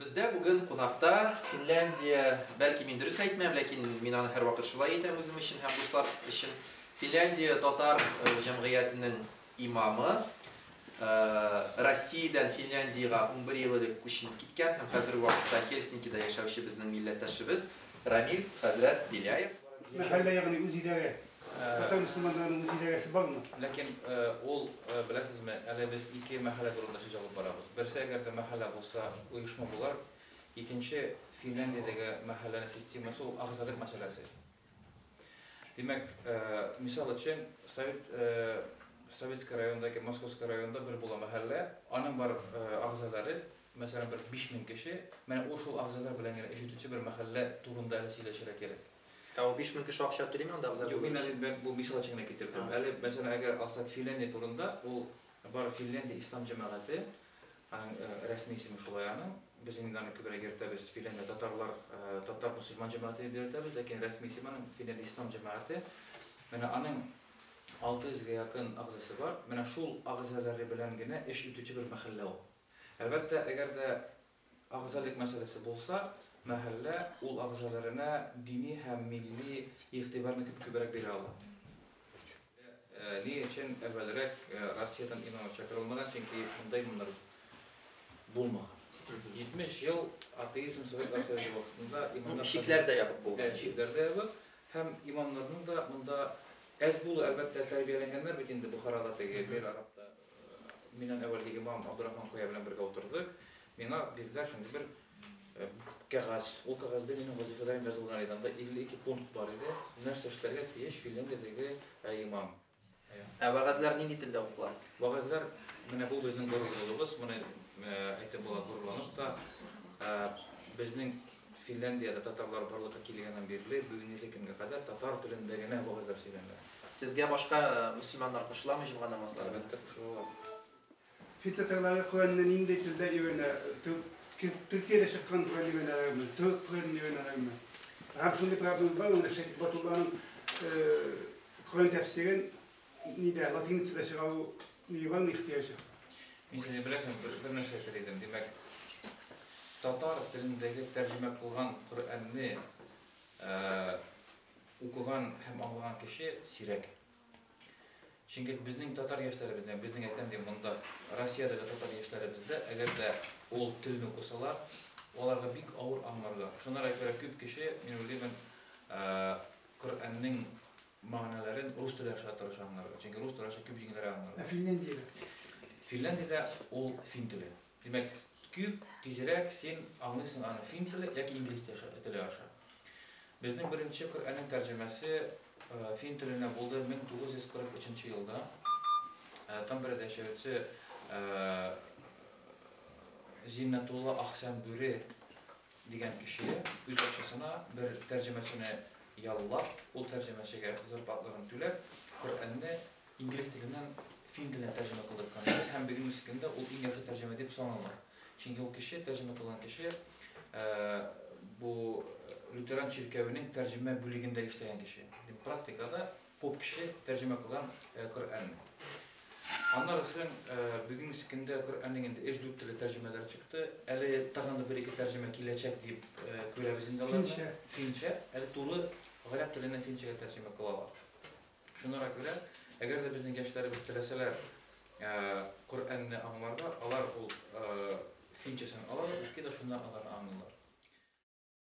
Бездә бүген кунакта Финляндия, бәлки мин дөрес әйтмәм, ләкин мин аны һәрвакыт шулай әйтәм үзем өчен һәм дуслар өчен. Финляндия татар җәмгыятенең имамы, Россиядән Финляндиягә 11 ел элек күченеп киткән һәм хәзерге вакытта Хельсинкида яшәүче безнең милләттәшебез Рамил хәзрәт Беляев. Мәхәллә, ягъни үзидарә. Татар мөселманнарының үзидарәсе бармы? Ләкин ул, беләсезме, әле без ике мәхәллә турында сүз алып барабыз. Берсе, әгәр дә мәхәллә булса, оешма булар. Икенче, Финляндиядәге мәхәлләнең системасы ул әгъзалык мәсьәләсе. Димәк, мисал өчен, Совет Советский районында яки Московский районында бер була мәхәллә, аның бар әгъзалары, мәсәлән, бер 5000 кеше, менә ул шул әгъзалар белән генә эш итүче бер мәхәллә турында әле сөйләшергә кирәк. Ә ул 5000 кеше акча түлиме анда әгъза Юк, булу мин өчен? әле бу мисал өчен генә китердем. Әле, мәсәлән, әгәр алсак Финляндия турында, ул бар Финляндия ислам җәмәгате, аның рәсми исеме шулай аның. Без инде аны күбрәк йөртәбез Финляндия татарлар, татар мөселман җәмәгате дип йөртәбез, ләкин рәсми исеме аның Финляндия ислам җәмәгате. Менә аның 600 гә якын әгъзасы бар. Менә шул әгъзалары белән генә эш итүче бер мәхәллә ул. Әлбәттә, әгәр дә әгъзалык мәсьәләсе булса, мәхәллә ул әгъзаларына дини һәм милли игътибарны күп күбрәк бирә ала. Ни өчен әүвәлрәк Россиядән имам чакырылмаган, чөнки монда имамнар булмаган. 70 ел атеизм Советлар Союзы вакытында имамнар Чикләр дә ябык булган. Чикләр дә ябык һәм имамнарның да монда әз булу, әлбәттә, тәрбияләнгәннәр бит инде Бохарада теге Мир Арабта. Миннән әүвәлге имам Абдурахман Коя белән бергә утырдык. Миңа бирделәр шундый бер кәгазь. Ул кәгазьдә минем вазифаларым язылган иде. Анда 52 пункт бар иде. Нәрсә эшләргә тиеш Финляндиядәге имам. Ә вәгазьләр нинди телдә укыла? Вәгазьләр, менә бу безнең горурлыгыбыз, моны әйтеп була горурланып та. Безнең Финляндиядә татарлар барлыкка килгәннән бирле бүгенгесе көнгә кадәр татар телендә генә вәгазьләр сөйләнә. Сезгә башка мөселманнар кушыламы җомга намазларына? Әлбәттә, кушылалар. Фин татарлары Коръәнне нинди телдә өйрәнә? Төркиядә чыккан Коръән өйрәнәләрме? Төрек Коръәнен өйрәнәләрме? Һәм шундый проблема бар, менә Шәйх Батулланың Коръән тәфсирен нидә, латиницада чыгару ни бармы ихтыяҗы? Мин сезне беләсең, бер нәрсә әйтер идем. Димәк, татар телендәге тәрҗемә кылган Коръәнне укыган һәм аңлаган кеше сирәк. Чөнки безнең татар яшьләребездә, безнең әйтәм дим, монда Россиядәге татар яшьләребездә, әгәр дә ул телне укысалар, аларга бик авыр аңларга. Шуңа күрә күп кеше, мин уйлыйм, Коръәннең мәгънәләрен рус теле аша тырыша аңларга. Чөнки рус теле аша күп җиңелрәк аңларга. Ә Финляндиядә? Финляндиядә ул фин теле. Димәк, күп тизрәк син аңлыйсың аны фин теле яки инглиз теле аша. Безнең беренче Коръәннең тәрҗемәсе фин теленә булды 1943 елда. Тамбереда яшәүче Зиннәтулла Ахсән Бүре дигән кеше үз акчасына бер тәрҗемәчене яллап, ул тәрҗемәчегә зарплаталарын түләп, Коръәнне инглиз теленнән фин теленә тәрҗемә кылдырткан иде һәм бүгенге көндә ул иң яхшы тәрҗемә дип санала. Чөнки ул кеше, тәрҗемә кылган кеше, бу лютеран чиркәвенең тәрҗемә бүлегендә эшләгән кеше. Практикада поп кеше тәрҗемә кылган Коръәнне. Аннары соң бүгенге көндә Коръәннең инде өч-дүрт төрле тәрҗемәләре чыкты. Әле тагын да бер-ике тәрҗемә киләчәк дип күрәбез инде аларны. Финчә. Финчә. Әле тулы гарәп теленнән финчәгә тәрҗемә кылалар. Шуңа күрә, әгәр дә безнең яшьләребез теләсәләр Коръәнне аңларга, алар ул финчәсен алалар, укый да шуннан аларны аңлыйлар.